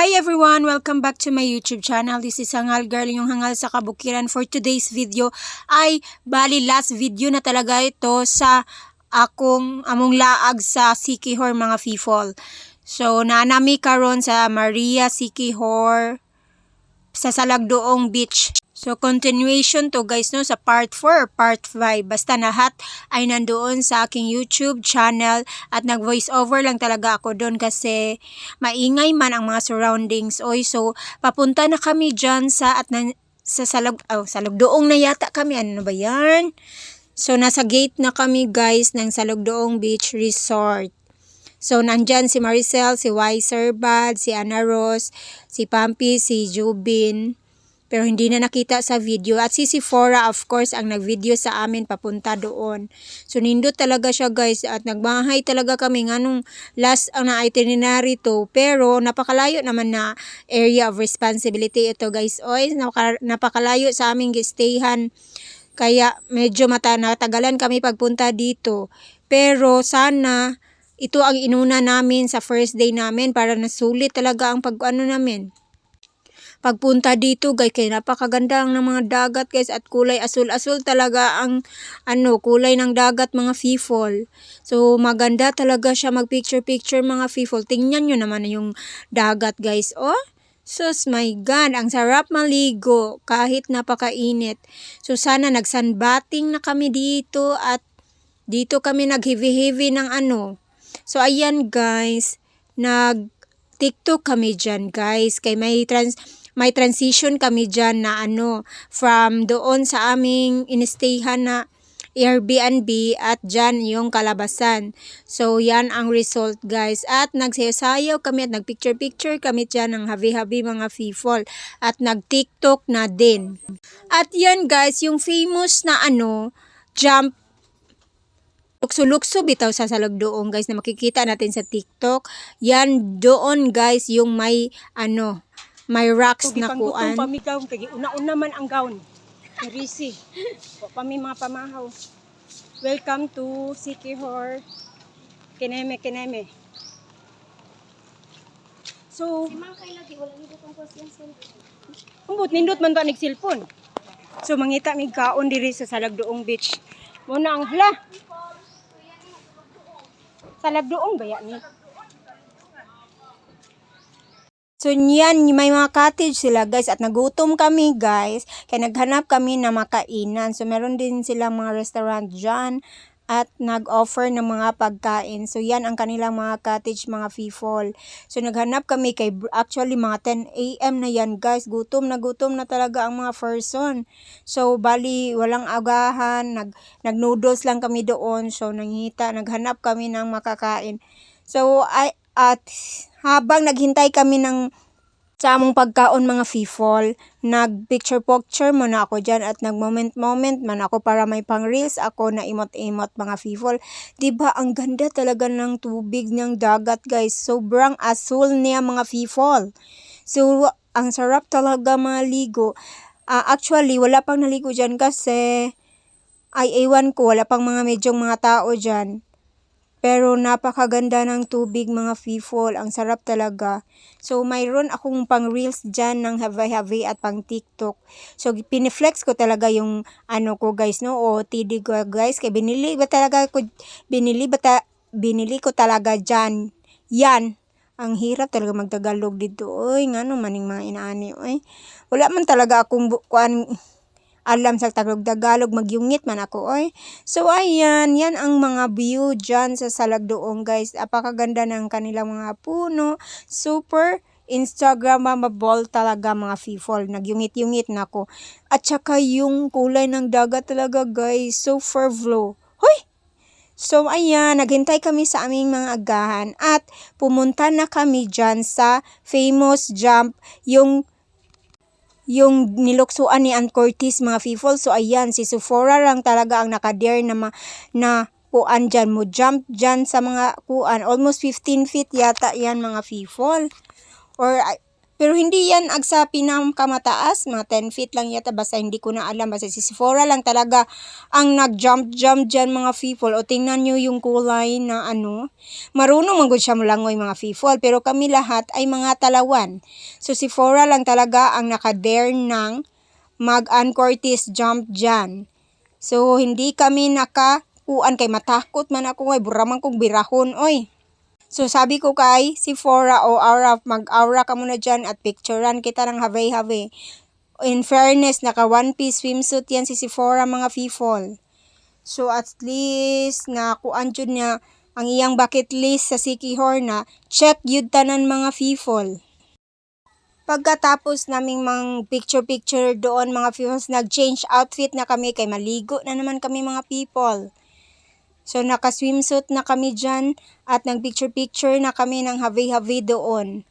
Hi everyone! Welcome back to my YouTube channel. This is Hangal Girl, yung hangal sa kabukiran. For today's video ay bali last video na talaga ito sa akong among laag sa Siquijor, mga people. So naa nami karon sa Maria Siquijor sa Salagdoong Beach. So continuation to, guys, no, sa part 4 or part 5. Basta lahat ay nandoon sa aking YouTube channel at nag voice over lang talaga ako doon kasi maingay man ang mga surroundings. Oy, so papunta na kami diyan sa at na, sa Salag, oh, Salugdoong na yata kami. Ano ba 'yan? So nasa gate na kami, guys, ng Salugdoong Beach Resort. So, nandyan si Maricel, si Weiser Bad, si Ana Rose, si Pampi, si Jubin. Pero hindi na nakita sa video. At si Sephora, of course, ang nag-video sa amin papunta doon. So, nindot talaga siya, guys. At nagbahay talaga kami nganong last ang na itinerary to. Pero, napakalayo naman na area of responsibility ito, guys. Oy, napakalayo sa aming gistayhan. Kaya, medyo natagalan kami pagpunta dito. Pero, sana, ito ang inuna namin sa first day namin para nasulit talaga ang pag ano namin pagpunta dito, guys, kay napakaganda ng mga dagat, guys, at kulay asul-asul talaga ang ano kulay ng dagat, mga people. So maganda talaga siya mag picture picture, mga people. Tingnan nyo naman yung dagat, guys, oh. Sus my God, ang sarap maligo kahit napakainit. So sana nagsunbathing na kami dito at dito kami nag-heavy-heavy ng ano. So ayan, guys, nag TikTok kami dyan, guys, kay may transition kami dyan na ano from doon sa aming inistayhan na Airbnb at dyan yung kalabasan. So, yan ang result, guys. At nagsayaw-sayaw kami at nagpicture-picture kami dyan ng habi-habi, mga people. At nag-TikTok na din. At yan, guys, yung famous na ano, jump lukso-lukso bitaw sa Salugdoong, guys, na makikita natin sa TikTok. Yan doon, guys, yung may ano, may rocks na kuan. Pa mi gown kay una-una man ang gown. Ni Risi. Wa pa mi mga pamahaw. Welcome to Siquijor. Kineme kineme. So, Si Mang kay lagi wala nito kang kwasyan cellphone. Ambot nindot man to anig cellphone. So mangita mig kaon diri sa Salagdoong Beach. Mo na ang hala. Salagdoong ba yan ni? So yan, may mga cottage sila, guys, at nagutom kami, guys, kaya naghanap kami na makainan. So meron din silang mga restaurant dyan at nag-offer ng mga pagkain. So yan ang kanilang mga cottage, mga people. So naghanap kami kay actually mga 10 a.m. na yan, guys. Gutom na talaga ang mga person. So bali walang agahan, nag noodles lang kami doon. So nangita, naghanap kami ng makakain. So ay at habang naghintay kami ng sa among pagkaon, mga people, nag picture picture muna ako dyan at nag moment moment man ako para may pang reels ako na imot-imot, mga people. 'Di ba ang ganda talaga ng tubig ng dagat, guys? Sobrang asul niya, mga people. So ang sarap talaga maligo. Ah, actually wala pang naligo dyan kasi ay ewan ko, wala pang mga medyong mga tao dyan. Pero napakaganda ng tubig, mga people. Ang sarap talaga. So mayroon akong pang reels dyan ng habi-habi at pang TikTok. So piniflex ko talaga yung ano ko, guys, no, OOTD ko, guys, kay binili ba talaga ko binili ba ta, binili ko talaga dyan. Yan. Ang hirap talaga magtagalog dito. Oy, ngano maning mga inaani oy. Wala man talaga akong kuan alam sa Tagalog Tagalog, magyungit man ako oy. So ayan, yan ang mga view dyan sa Salagdoong, guys. Apakaganda ng kanilang mga puno. Super Instagramable talaga, mga people. Nagyungit-yungit na ako. At saka yung kulay ng dagat talaga, guys, super blue. Hoy! So ayan, naghintay kami sa aming mga agahan at pumunta na kami dyan sa famous jump, yung niluksuan ni Ann Curtis, mga people. So ayan, si Sephora lang talaga ang nakadare na kuan dyan mo jump dyan sa mga kuan. Almost 15 feet yata yan, mga people. Or Pero hindi yan ag sa pinakamataas, mga 10 feet lang yata, basta hindi ko na alam. Basta si Sephora lang talaga ang nag-jump-jump dyan, mga people. O tingnan nyo yung kulay na ano. Marunong man gud siya molangoy, mga people, pero kami lahat ay mga talawan. So si Sephora lang talaga ang nakadare ng mag-uncourteous jump dyan. So hindi kami nakakuan kay matakot man ako ay bura man kong birahon oy. So sabi ko kay Sephora, "O Aura, mag-aura ka muna dyan at picturean kita ng have-have." In fairness, naka one piece swimsuit yan si Sephora, mga people. So at least nakuan jud niya ang iyang bucket list sa Siquijor na check yun tanan, mga people. Pagkatapos naming mang picture-picture doon, mga people, nag-change outfit na kami kay maligo na naman kami, mga people. So naka-swimsuit na kami dyan at nag-picture-picture na kami ng have-have doon.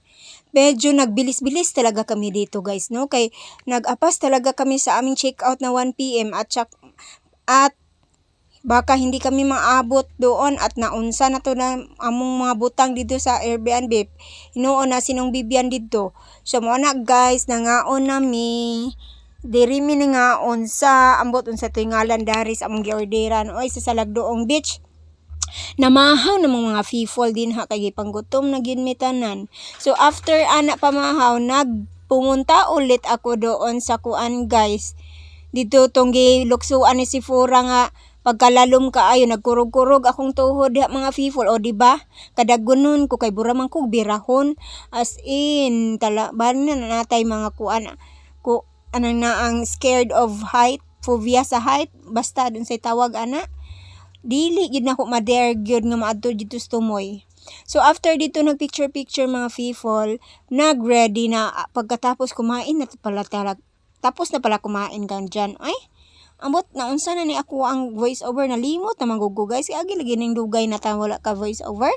Medyo nagbilis-bilis talaga kami dito, guys, no? Kay nag-apas talaga kami sa aming check-out na 1 p.m. at baka hindi kami maabot doon at naunsa na to na among mga butang dito sa Airbnb. Hinuon na sinong Bibian dito. So mo na, guys, nangaon nami. Diri mi nangaon sa ambot unsa to'y ngalan dari sa among giorderan oy, sa Salagdoong Beach. Namahaw namang mga people din ha kay gipanggutom na gid mi tanan. So after ana pamahaw, nagpumunta ulit ako doon sa kuan, guys. Dito tong giluksuan ni Sephora nga pagkalalom kaayo, nagkurog-kurog akong tuhod diha, mga people. O di ba? Kadagunon ko kay bura man kog birahon, as in tala ba na natay mga kuan ko anang na ang scared of height, phobia sa height, basta dun say tawag ana. Dili gyud nako ma-dare gyud nga maadto didto sa tumoy. So after dito nag picture picture, mga people, nag-ready na ah, pagkatapos kumain na pala talaga. Tapos na pala kumain kan dyan. Ay, ambot naunsa na ni ako ang voice over, nalimot na man gud, guys. Agi lagi ning dugay na ta wala ka voice over.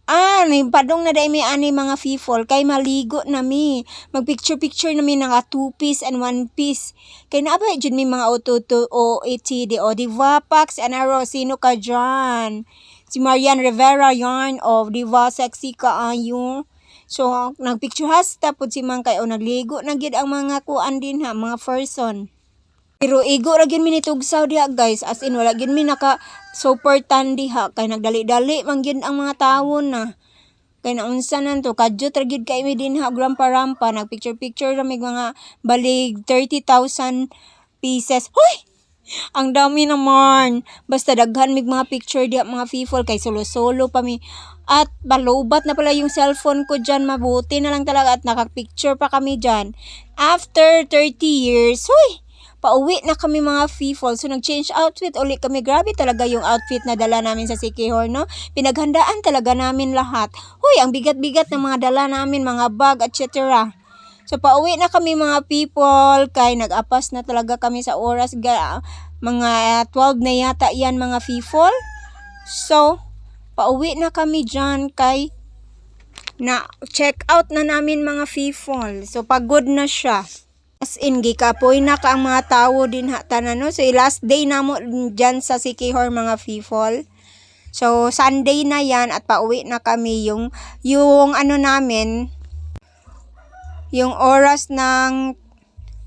Ah, ni padong na dai mi ani, mga people, kay maligo na mi. Mag picture picture na mi naka two piece and one piece. Kay naa ba jud mi mga auto to OATD o di ba, Pax Anaro, sino ka dyan? Si Marian Rivera yarn of, di ba, sexy kaayo. So nagpicture hasta pud si Mang kay o nagligo na gyud ang mga kuan din ha, mga person. Pero igo ra gyud mi nitugsaw diha, guys, as in wala gyud mi naka super tan diha kay nagdali-dali man gyud ang mga tawo na. Kay naunsa nan to, kadyot ra gyud kay mi dinha og rampa-rampa, nag picture picture ra mig mga balig 30,000 pieces. Huy! Ang dami naman. Basta daghan mig mga picture diha, mga people, kay solo-solo pa mi. At balobat na pala yung cellphone ko dyan. Mabuti na lang talaga at nakapicture pa kami dyan. After 30 years, huy! Pauwi na kami, mga people. So nag-change outfit ulit kami. Grabe talaga yung outfit na dala namin sa Siquijor, no? Pinaghandaan talaga namin lahat. Huy, ang bigat-bigat ng mga dala namin, mga bag, etc. So pauwi na kami, mga people, kay nag-apas na talaga kami sa oras. Mga 12 na yata yan, mga people. So pauwi na kami dyan kay na check out na namin, mga people. So pagod na siya. As in, gikapoy na ka ang mga tao din ha tanan, no. So last day na mo dyan sa Siquijor, mga people. So Sunday na yan at pauwi na kami. Yung ano namin, yung oras ng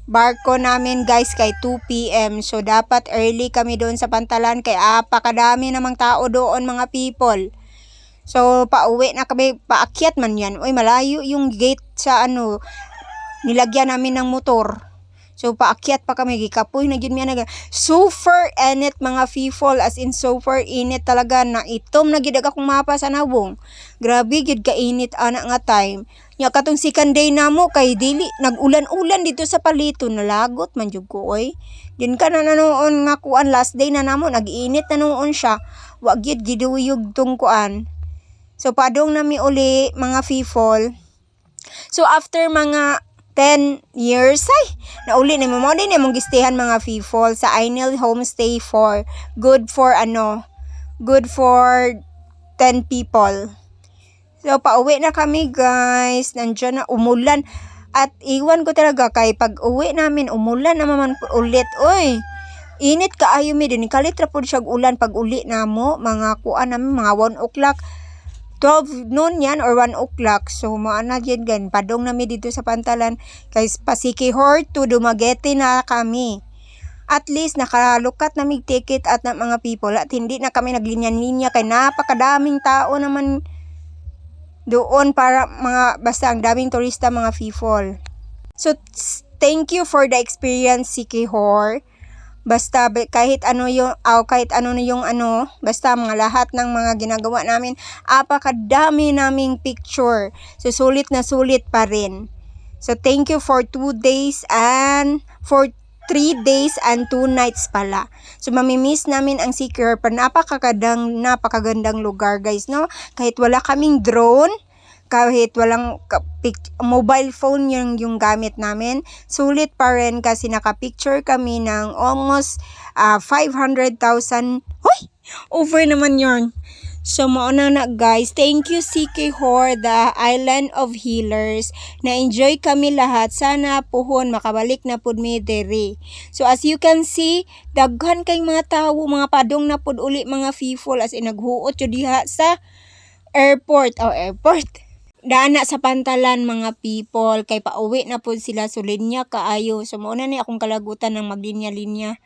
barko namin, guys, kay 2 p.m. So dapat early kami doon sa pantalan kay apakadami namang tao doon, mga people. So pauwi na kami, paakyat man yan. Uy, malayo yung gate sa ano, nilagyan namin ng motor. So paakyat pa kami, gikapoy na gyud mi nag super init, mga people, as in super init talaga na itom na gyud akong mapa sa nawong. Grabe gyud kainit ana nga time. Nya katong second day namo kay dili nag-ulan-ulan dito sa palito, nalagot man jud ko oy. Din ka na noon nga kuan, last day na namo nag-init na noon siya. Wa gyud giduyog tong kuan. So padong nami uli, mga people. So after mga 10 years ay nauli na mo din imong gistehan, mga people, sa Ainel Homestay for good for ano, good for 10 people. So pauwi na kami, guys. Nandiyan na umulan at iwan ko talaga kay pag uwi namin umulan na naman ulit oy. Init kaayo mi din kalit ra pud siya ulan pag uli namo, mga kuan namin mga 1 o'clock. 12 noon yan or 1 o'clock. So mao na jud gan padong nami dito sa pantalan kay pa-Siquijor to Dumaguete na kami. At least nakalukat na mig ticket at na mga people at hindi na kami naglinya-linya kay napakadaming tao naman doon para mga basta ang daming turista, mga people. So thank you for the experience, Siquijor. Basta kahit ano yung aw, kahit ano na yung ano, basta mga lahat ng mga ginagawa namin, apakadami naming picture. So sulit na sulit pa rin. So thank you for 2 days and for 3 days and 2 nights pala. So mamimiss namin ang Siquijor pa, napakagandang lugar, guys, no? Kahit wala kaming drone, kahit walang mobile phone yung gamit namin, sulit pa rin kasi naka-picture kami ng almost 500,000. Hoy! Over naman yun. So, mao na na, guys. Thank you, Siquijor, the Island of Healers. Na-enjoy kami lahat. Sana puhon makabalik na pud mi diri. So, as you can see, daghan kay mga tawo, mga padong na pud uli mga people, as in naghuot jud diha sa airport. Oh, airport. Daan na sa pantalan mga people kay pauwi na pud sila, so linya kaayo. So mao na ni akong kalagutan ng maglinya-linya.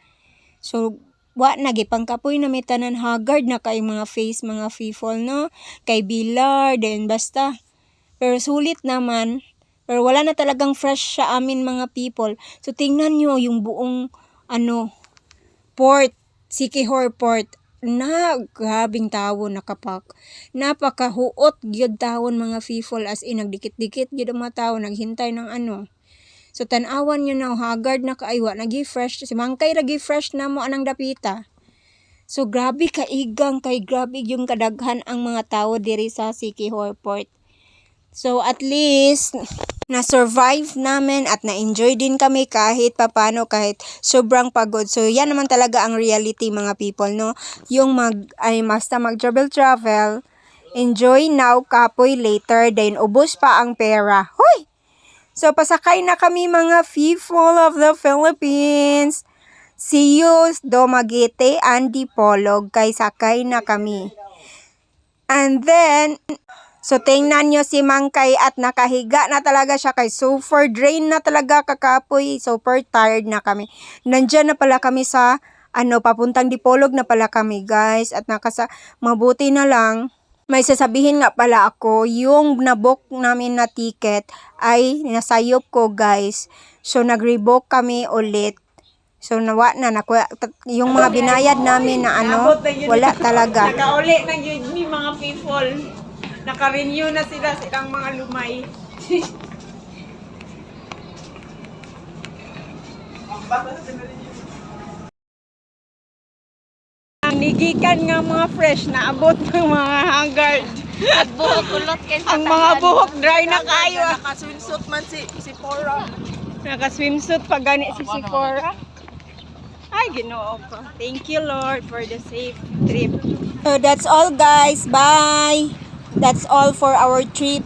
So wa na gipangkapoy na may tanan, haggard na kay mga face mga people, no, kay Bilar then basta. Pero sulit naman, pero wala na talagang fresh sa amin, mga people. So tingnan nyo yung buong ano port, Siquijor Port na grabing tawo nakapak. Napakahuot gyud tawon, mga people, as in nagdikit-dikit gyud ang mga tao naghintay ng ano. So tan-awan nyo na, haggard na kaayo, wa nagi fresh si Mangkay, lagi fresh na mo anang dapita. So grabe kaigang kay grabe yung kadaghan ang mga tao diri sa Siquijor Port. So at least na-survive namin at na-enjoy din kami kahit papano, kahit sobrang pagod. So yan naman talaga ang reality, mga people, no. Yung mag ay basta mag travel travel, enjoy now, kapoy later, then ubos pa ang pera. Hoy! So pasakay na kami, mga people of the Philippines. See you Dumaguete and Dipolog kay sakay na kami. And then, so tingnan nyo si Mangkay at nakahiga na talaga siya kay super drain na talaga kakapoy, super tired na kami. Nandiyan na pala kami sa ano, papuntang Dipolog na pala kami, guys, at nakasa mabuti na lang. May sasabihin nga pala ako, yung nabook namin na ticket ay nasayop ko, guys. So nag-rebook kami ulit. So nawa na nakuha yung mga binayad namin na ano, wala talaga. Nakauli na yun ni mga people. Naka-renew na sila silang mga lumay. Ang nigikan nga mga fresh na abot ng mga haggard. At buhok kulot kay sa Ang mga buhok dry na kayo. Naka-swimsuit man si Sephora. Naka-swimsuit pa gani si Sephora. Ay, Ginoo ko. Thank you, Lord, for the safe trip. So that's all, guys. Bye. That's all for our trip.